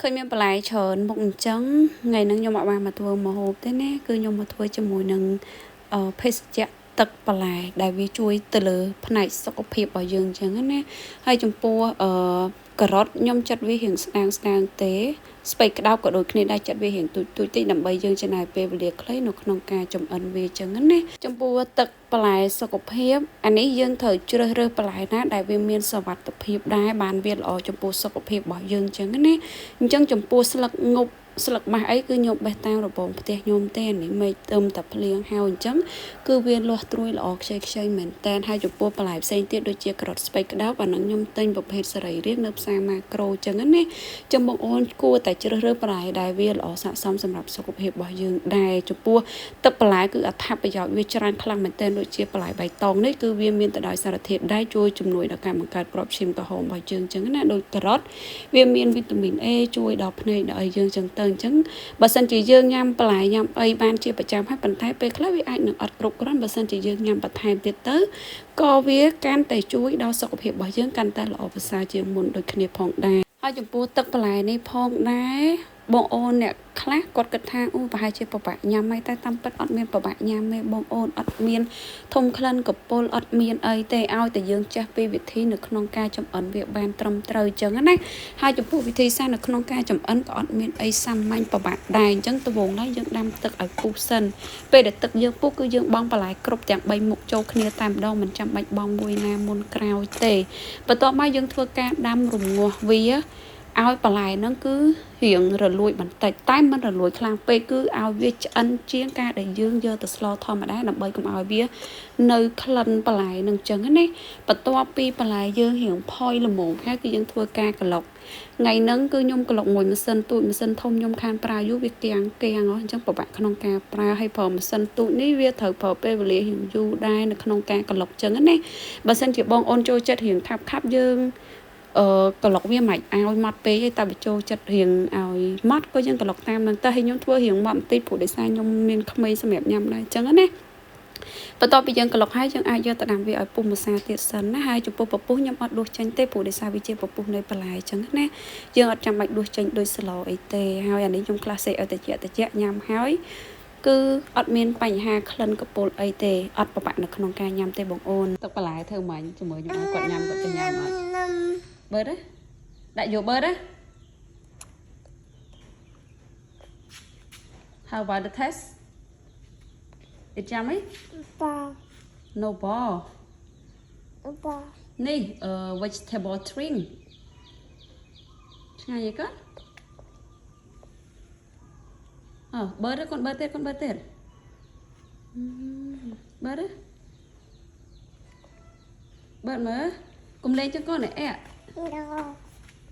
ឃើញមានបន្លែច្រើនមុខអញ្ចឹងថ្ងៃហ្នឹងខ្ញុំអត់បានមកធ្វើម្ហូបទេណាគឺខ្ញុំមកធ្វើជាមួយនឹងភេសជ្ជៈទឹកបន្លែដែលវាជួយទៅលើផ្នែកសុខភាពរបស់យើងអញ្ចឹងណាហើយចំពោះការ៉ុតខ្ញុំចាត់វារៀងស្ដាងស្ដាងទេស្ពៃក្តោបក៏ដូចគ្នាដែរចាត់វារៀងទូចទូចតិចដើម្បីយើងចំណាយពេលវេលាខ្លីនៅក្នុងការចម្អិនវាអញ្ចឹងណាចំពោះទឹកបន្លែសុខភាពអានេះយើងត្រូវជ្រើសរើសបន្លែណាដែលវាមានសុវត្ថិភាពដែរបានវាល្អចំពោះសុខភាពរបស់យើងអញ្ចឹងណាអញ្ចឹងចំពោះស្លឹកងប់ស្លឹកម៉ាស់អីគឺខ្ញុំបេះតាមរបងផ្ទះខ្ញុំទេអានេះមេឃទឹមតែភ្លៀងហើយអញ្ចឹងគឺវាលាស់ត្រួយល្អខ្ចីខ្ចីមែនតែនហើយចំពោះបន្លែផ្សេងទៀតដូចជាការ៉ុតស្ពៃក្តោបអាហ្នឹងខ្ញុំទិញប្រភេទសរីរាង្គនៅផ្សារម៉ាក្រូអញ្ចឹងណាចឹងបងអូនគួរតែជ្រើសរើសបន្លែដែលវាល្អស័ក្តិសមសម្រាប់សុខភាពរបស់យើងដែរចំពោះទឹកបន្លែគឺអត្ថប្រយោជន៍វាច្រើនខ្លាំងមែនទែនដូចជាបន្លែបៃតងនេះគឺវាមានទៅដោយសារធាតុដែរជួយជំនួយដល់ការបង្កើតគ្រាប់ឈាមក្រហមរបស់យើងអញ្ចឹងណាដូចការ៉ុតវាមានវីតាមីន A ជួយដល់ភ្នែកដល់អីយើងអញ្ចឹងទៅអញ្ចឹងបើសិនជាយើងញ៉ាំបន្លែញ៉ាំអីបានជាប្រចាំហើយប៉ុន្តែពេលខ្លះវាអាចនឹងអត់គ្រប់គ្រាន់បើសិនជាយើងញ៉ាំបន្ថែមទៀតទៅក៏វាកាន់តែជួយដល់សុខភាពរបស់យើងកាន់តែល្អប្រសើរជាងមុនដូចគ្នាផងដែរហើយចំពោះទឹកបន្លែនេះផងដែរបងអូនអ្នកខ្លះគាត់គិតថាអូប្រហែលជាពិបាកញ៉ាំហើយតែតាមពិតអត់មានពិបាកញ៉ាំទេបងអូនអត់មានធំក្លិនកពុលអត់មានអីទេឲ្យតែយើងចេះពីវិធីនៅក្នុងការចម្អិនវាបានត្រឹមត្រូវអញ្ចឹងណាហើយចំពោះវិធីសាស្ត្រនៅក្នុងការចម្អិនក៏អត់មានអីសាមញ្ញពិបាកដែរអញ្ចឹងដំបូងឡើយយើងដាំទឹកឲ្យពុះសិនពេលដែលទឹកយើងពុះគឺយើងបង់បន្លែគ្រប់ទាំង3មុខចូលគ្នាតែម្ដងមិនចាំបាច់បង់មួយណាមុនក្រោយទេបន្ទាប់មកយើងធ្វើការដាំរំងាស់វាឲ្យបន្លែហ្នឹងគឺរៀងរលួយបន្តិចតែមិនរលួយខ្លាំងពេកគឺឲ្យវាឆ្អិនជាងការដែលយើងយកទៅស្លធម្មតាដើម្បីកុំឲ្យវានៅក្លិនបន្លែនឹងចឹងណាបន្ទាប់ពីបន្លែយើងរៀងផុយល្មមហើយគឺយើងធ្វើការក្លុកថ្ងៃហ្នឹងគឺខ្ញុំក្លុកមួយម៉ាស៊ីនទូចម៉ាស៊ីនធំខ្ញុំខានប្រើយូរវាគាំងគាំងអញ្ចឹងពិបាកក្នុងការប្រើហើយប្រើម៉ាស៊ីនទូចនេះវាត្រូវប្រើពេលវេលារៀងយូរដែរនៅក្នុងការក្លុកចឹងណាបើសិនជាបងអូនចូលចិត្តរៀងខាប់ខាប់យើងក្លុកវាមិនឲ្យម៉ត់ពេកទេតែបញ្ចូលចិត្តរៀងឲ្យម៉ត់ក៏យើងក្លុកតាមនឹងទៅហើយខ្ញុំធ្វើរៀងម៉ត់បន្តិចព្រោះដោយសារខ្ញុំមានក្មេងសម្រាប់ញ៉ាំដែរអញ្ចឹងណាបន្ទាប់ពីយើងក្លុកហើយយើងអាចយកទៅដាំវាឲ្យពុះម្សាទៀតសិនណាហើយចំពោះពពុះខ្ញុំអត់ដួសចេញទេព្រោះដោយសារវាជាពពុះនៃបន្លែអញ្ចឹងណាយើងអត់ចាំបាច់ដួសចេញដូចស្លអីទេហើយអានេះខ្ញុំខ្លះសេឲ្យតិចតិចញ៉ាំហើយគឺអត់មានបញ្ហាក្លិនកពុលអីទេអត់ពិបាកនៅក្នុងការញ៉ាំទេបងអូនទឹកបន្លែធ្វើមិញជាមួយខ្ញុំឲ្យគាត់ញ៉ាំគាត់ទៅញ៉ាំអត់បឺតដាក់យកបឺតណា How about the test? It yummy? Ba. No ball. Ba. នេះ vegetable drink ឆ្ងាញ់អីកូនអើបឺតកូនបឺតទៀតកូនបឺតទៀតបឺតបឺតមើលកុំលេងចឹងកូនអែ No.